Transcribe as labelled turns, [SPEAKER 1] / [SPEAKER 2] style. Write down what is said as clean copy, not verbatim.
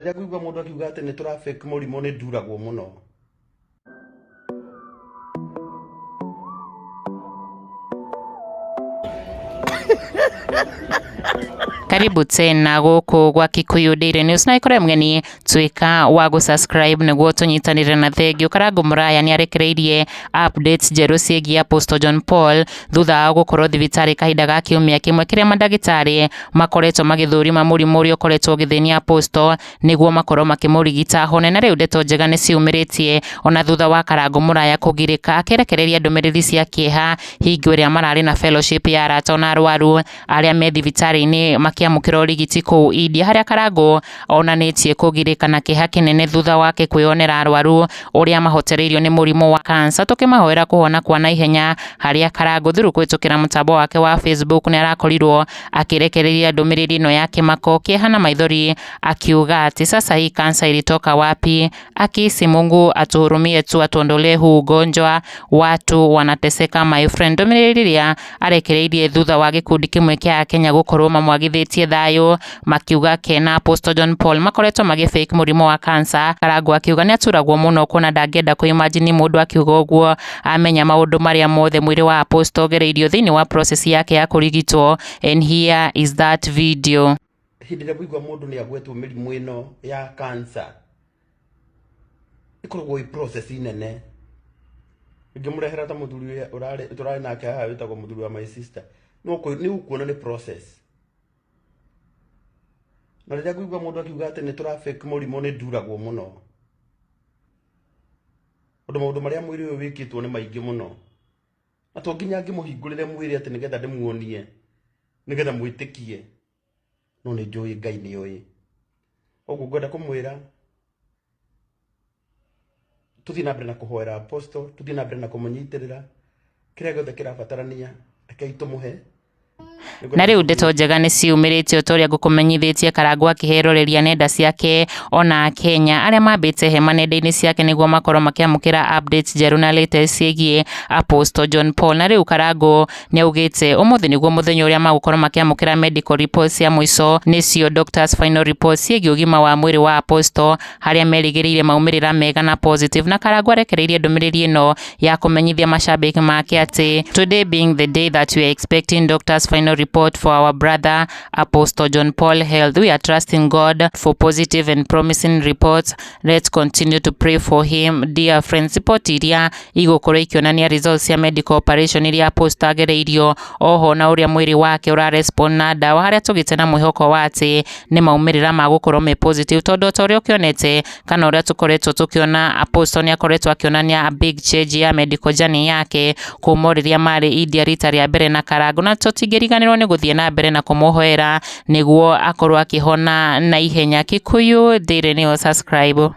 [SPEAKER 1] Rĩrĩa ngũigua mũndũ akiuga atĩ nĩ tũra fake mũrimũ nĩ nduragwo mũno.
[SPEAKER 2] Karibu tena gũkũ gwa Kikuyu Daily News na ĩkore mgeni tuĩka wa gũ-subscribe nĩguo tũnyitanĩre na thengio. Karangũ Mũraya nĩ arekereirie updates njerũ ciĩgiĩ Apostle John Paul thutha wa gũkorwo thibitarĩ kahinda ga kiumia kĩmwe kĩrĩa mandagĩtarĩ makoretwo magĩthũrima mũrimũ ũrĩa ũkoretwo ũgĩthĩnia Apostle nĩguo makorwo makĩmũrigita ahone. Na rĩu ndeto njega nĩ ciumĩrĩtie ona thutha wa Karangũ Mũraya kũgirĩka akĩrekereria ndũmĩrĩri cia kĩeha hingo ĩrĩa mararĩ na fellowship ya arata ona arwaru arĩa me thibitarĩ-inĩ makĩamũkĩra ũrigiti kũu India, harĩa Karangũ onanĩtie kũgirĩka na kĩeha kĩnene thutha wake kwĩyonera arwaru ũrĩa mahotereirio nĩ mũrimũ wa cancer. Tũkĩmahoera kũhona kwa naihenya, harĩa Karangũ through kũhĩtũkĩra mũtambo wake wa Facebook nĩ arakorirwo akĩrekereria ndũmĩrĩri ĩno ya kĩmako, kĩeha na maithori akiuga atĩ sasa hii cancer ilitoka wapi? Akisi Mungu atuhurumie tu atuondolee huu ugonjwa, watu wanateseka my friend. Ndũmĩrĩri ĩrĩa arekereirie thutha wa gĩkundi kĩmwe kĩa Akenya gũkorwo mamwagithĩtie thayũ makiuga ke na Apostle John Paul makoretwo magĩ fake mũrimũ wa cancer. Karangũ akiuga nĩ aturagwo mũno kuona ndangĩenda kũ imagine mũndũ akiuga ũguo amenya maũndũ marĩa mothe mwĩrĩ wa Apostle ũgereirio thĩinĩ wa process yake ya kũrigitwo. And here is that video.
[SPEAKER 1] Hĩndĩ ĩrĩa ngũigua mũndũ nĩ agwetwo mĩrimũ ĩno ya cancer ĩkoragwo ĩ process nene. Ingĩmũrehera ta mũthuri ũrĩa ũrarĩ tũrarĩ nake haha wĩtagwo mũthuri wa my sister, nĩ ũkuona nĩ process. Na rĩrĩa ngũigua mũndũ akiuga atĩ nĩ tũra fake mũrimũ nĩ nduragwo mũno. Tondũ maũndũ marĩa mwĩrĩ ũyũ wĩkĩtwo nĩ maingĩ mũno. Na to nginya ngĩmũhingũrĩre mwĩrĩ atĩ nĩgetha ndĩmuonie, nĩgetha mwĩtĩkie. No nĩ njũĩ Ngai nĩ oĩ. Ũguo ngwenda kũmwĩra tũthiĩ na mbere na kũhoera Apostle, tũthiĩ na mbere na kũmũnyitĩrĩra. Kĩrĩa gĩothe kĩrabatarania rekei tũmũhe.
[SPEAKER 2] Na rĩu ndeto njega nĩ ciumĩrĩte ta ũrĩa ngũkũmenyithĩtie Karangũ akĩheroreria nenda ciake ona Kenya arĩa mambĩte hema nenda-inĩ ciake nĩguo makorwo makĩamũkĩra updates njerũ na latest ciĩgiĩ Apostle John Paul. Na rĩu Karangũ nĩ augĩte ũmũthĩ nĩguo mũthenya ũrĩa magũkorwo makĩamũkĩra medical reports cia mũico, nĩcio doctors final reports ciĩgiĩ ũgima wa mwĩrĩ wa Apostle, harĩa merĩgĩrĩire maumĩrĩra mega na positive. Na Karangũ arekereirie ndũmĩrĩri ĩno ya kũmenyithia mashabiki make atĩ today being the day that we are expecting doctors final report for our brother Apostle John Paul health, we are trusting God for positive and promising reports. Let's continue to pray for him, dear friends. Report iria igũkorwo ikĩonania results cia medical operation iria Apostle agereirio oho na ũrĩa mwĩrĩ wake ũra respond na ndawa, harĩa tũgĩte na mwĩhoko wa atĩ nĩ maumĩrĩra magũkorwo me positive, tondũ ta ũrĩa ũkĩonete kana ũrĩa tũkoretwo tũkĩona Apostle nĩ akoretwo akĩonania a big change ya medical journey yake kuma rĩrĩa marĩ India rita rĩa mbere na Karangũ, na tũtingĩriganĩrwo nĩ gũthiĩ na mbere na kũmũhoera nĩguo akorwo akĩhona na ihenya. Kikuyu Daily News, subscribe.